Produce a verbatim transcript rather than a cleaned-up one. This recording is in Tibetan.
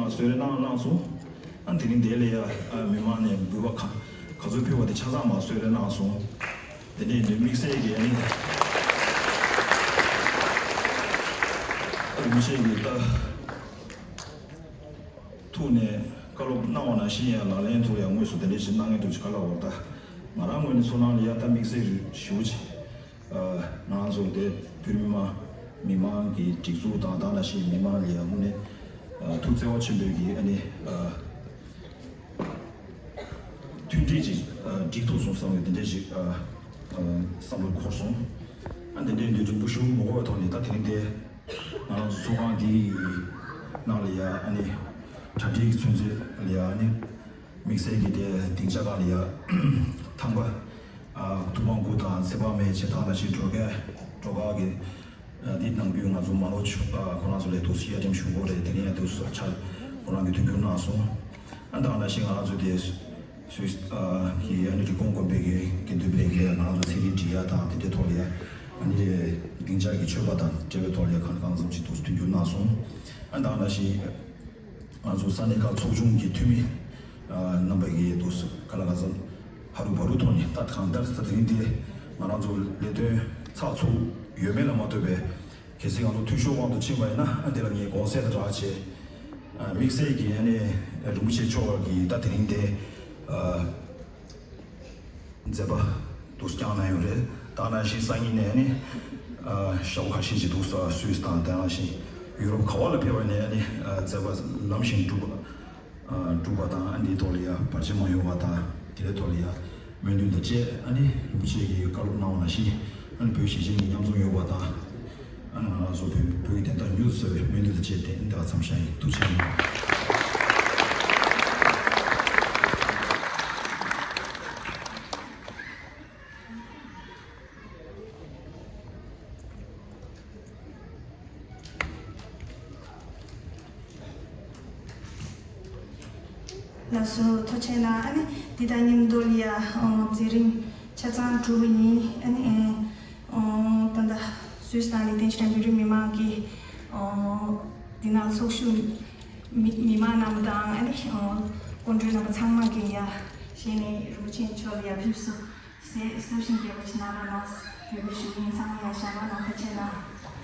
གསོལ་རས་གནང་གནང་སོང་། ཨ་དེ་རིང་དེ་ལ་ཡ་ཨ་མི་མང་ནས་འབུལ་བ་ག་ག་ཚོད་ཕུལ་བ་དེ་ཆ་ཚང་མ་གསོལ་རས་གནང་སོང་། དེ་འདྲ་ཡིན་དུས་དམིགས་བསལ་གྱི་ཨ་ནི་རིན་པོ་ཆེ་གི་ད་ཐུགས་ནས་བཀའ་སློབ་གནང་བ་ནང་བཞིན་ཡང་ལག་ལེན་ཐོག་ཡང་དངོས་སུ་དེ་འདྲ་ཞིག་གནང་མཁན་འདུག་ཅིག་ག་ལ་བར་ད་ང་རང་ངོས་ནས་ཚོར་སྣང་ལ་ཡ་ད་དམིགས་བསལ་ཞེ་པོ་ཅིག་ང་ཚོ་དེ་བོད་མི་མང་མི་མང་གི་སྒྲིག་འཛུགས་དང་ད་ནང་བཞིན་མི་མང་ལ་ཡ་དངོས་གནས་ཐུགས་བརྩེ་བ་ཆེན་པོས་ཀྱི་ཨ་ནི་མཐུན་སྒྲིལ་ཅིག་སྒྲིག་ཐུབ་སོང་བསམ་པའི་དེ་འདྲ་ཞིག་བསམ་བློ་འཁོར་སོང་། ཨ་དེ་འདྲའི་འདི་ཚོ་འབུ་ཤུ་མ་དགོས་པའི་ཐོག་ནས་ད་དེ་རིང་དེ་ང་རང་ཚོ་ཚོགས་ཁང་འདིའི་ནང་ལ་ཡ་ཨ་ནི་གྲ་སྒྲིག་ཚུན་ཚོད་ལ་ཡ་ཨ་ནི་དམིགས་བསལ་གྱི་དེ་སྡིངས་ཆ་སྒང་ལ་ཡ་ཐང་ག་ཐུབ་དབང་སྐུ་དང་ཚེ་དཔག་མེད་ཆེ་ཐང་ལ་ཞིག་འགྲོ་ག་འགྲོ་ག་གི་འདི་ནང་ཁུལ་ང་ཚོ་མ་ལོ་ཆུ་ཁོ་རང་ཚོ་ལས་དུ་ཞི་ཡ་དེམ་ཞུ་གོ་རེད། དེ་ནས་ཡ་དུ་སོ་ཆ་ཁོ་རང་གི་མཐུན་འགྱུར་གནང་སོང་། ཨ་ད་ནང་བཞིན་ང་རང་ཚོ་དེ་སུད་ཨ་གི་ཨ་ནི་རི་ཀོན་དགོན་པའི་གི་དགེ་འདུན་པའི་གི་ང་རང་ཚོ་ཚེ་རིང་འབྲི་ཡ་དང་དེ་འདྲའི་ཐོག་ལ་ཡ་ཨ་ནི་སྡིངས་ཆ་གི་མཆོད་པ་དང་འབྲེལ་བའི་ཐོག་ལ་ཡ་གང་གང་འཚམ་ཅིག་ཏུ་མཐུན་འགྱུར་གནང་སོང་། ཨ་ད་ནང་བཞིན་ང་ཚོ་ས་གནས་ཁག་ཚོགས་ཆུང་གི་འཐུས་མི་ཨ་རྣམ་པ་གི་ཏུ་ག་ལ་ག་ཚམ་ཧ་རུ་བ་རུ་ཐོག་ནས་ད་གང་ལྟར་ད་དེ་རིང་འདི་ང་རང་ཚོ་ལས་དོན་ཚགས་ཚུད་ཡོད་མེད་ལ་མ་ལྟོས་པའི་གལ་སྲིད་ང་ཚོ་འཐུས་ཤོར་དབང་དུ་ཕྱིན་པ་ཡིན་ན་ཨ་དེ་ལ་ངས་དགོངས་སེལ་དང་སྦྲགས་བྱས། ཨ་དམིགས་བསལ་གྱི་ཨ་ནི་རིན་པོ་ཆེ་མཆོག་གིས་ད་དེ་རིང་དེ་ཨ་མཛད་པ་འདུག་བསྐྱངས་གནང་ཡོད་རེད། ད་ནང་བཞིན་སང་ཉིན་ནས་ཨ་ནི་ཨ་ཞག་པོ་ཁ་ཤས་ཅིག་འདུག་ས་སུད་སི་དང་དེ་ནང་བཞིན་ཡུ་རོབ་ག་བ་ལ་ཕེབས་པ་ནས་ཨ་ནི་ཨ་མཛད་པ་ལམ་བཞིན་འགྲུབ་པ། ཨ་སྒྲུབ་པ་དང་ཨ་འདིའི་ཐོག་ལ་ཡ་བར་ཆད་མ་ཡོང་བ་དང་དེ་ལས་ཐོག་ལ་ཡ་སྨོན་འདུན་དང་བཅས་ཨ་ནི་རིན་པོ་ཆེ་གིས་བཀའ་སློབ་གནང་བ་ནང་བཞིན་ཨ་ནི་བོད་གཞིས་བྱེས་གཉིས་མཉམ་འཛོམས་ཡོང་བ་དང་ཨ་ནི་ང་རང་ཚོ་བོད་བོད་ཀྱི་བདེན་མཐའ་མྱུར་དུ་གསལ་བའི་སྨོན་འདུན་དང་བཅས་ཏེ་ཨ་ནི་འདི་ག་མཚམས་བཞག་ཡིན། ཐུགས་རྗེ་ཆེ། ལགས་སོ་ཐུགས་རྗེ་གནང་། ཨ་ནི་འདི་དང་མཉམ་དུ་ལ་ཡ་ཨོ་མཛད་རིམ་ཆ་ཚང་གྲུབ་པ་ཡིན། ཨ་ནི་ཨོ་ད་ལྟ་སུད་སི་དང་ལིག་ཏེན་ཤི་ཊེན་བོད་རིགས་མི་མང་གི་ཨོ་འདི་ནང་ཚོགས་ཞུགས་མི་མི་མང་རྣམས་དང་ཨ་ནི་ཨོ་སྐུ་མགྲོན་རྣམ་པ་ཚང་མ་གི་ཡ་གཞི་ནས་རིན་པོ་ཆེ་མཆོག་ལ་ཡ་ཕེབས་བསུ། གསོལ་གསོལ་ཞིང་རྒྱས་པ་ཅིག་གནང་རོགས་གནང་། འབོད་སྐུལ་ཞུ་གི་ཡིན། ཚང་མ་ཡར་བཞེངས་རོགས་གནང་། ཐུགས་རྗེ་གནང་།